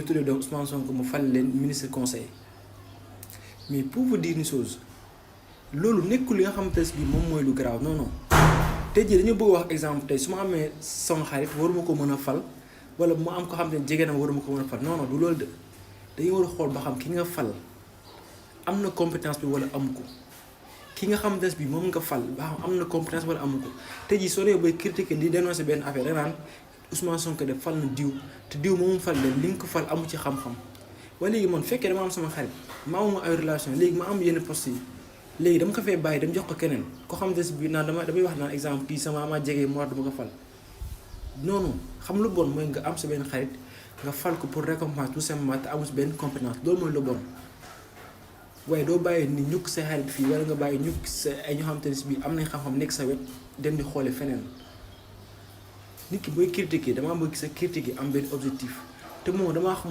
tuddee donc Ousmane Sonko mu fal leen ministre conseil mais pour vous dire une chose loolu nekkul li nga xamante ne bii moom mooy lu garaaw non non tey jii dañu bëgg wax exemple tey su ma amee sama xarit waruma ko mën a fal wala mu am ko xam ne jege na waruma ko mën a fal non non du loolu de dañu war a xool ba xam ki nga fal am na compétence bi wala amu ko ki nga xamante ne bii moom nga fal ba xam am na compétence wala amu ko tey jii soo dee bay critiquer di dénoncer benn affaire da naan Ousmane Sonko de fal na diw te diw moomu fal de li nga ko fal amu ci xam-xam wala léegi man fekkee dama am sama xarit ma amuma ay relation léegi ma am yenn poste yi léegi dama ko fee bàyyi dem jox ko keneen ko xamante ne bii naan damay wax naan exemple kii sama ama jege mu war dama ko fal non non xam lu bon mooy nga am sa benn xarit nga fal ko pour récompense tout simplement te amul si benn compétence loolu mooy lu bon waaye doo bàyyi ni ñukk sa xarit fii wala nga bàyyi ñukk sa ay ñoo xamante ne si bii am nañ xam-xam nekk sa wet dem di xoole feneen nit ki booy critiquer damaa bëgg sa critiquer am benn objectif te moom damaa xam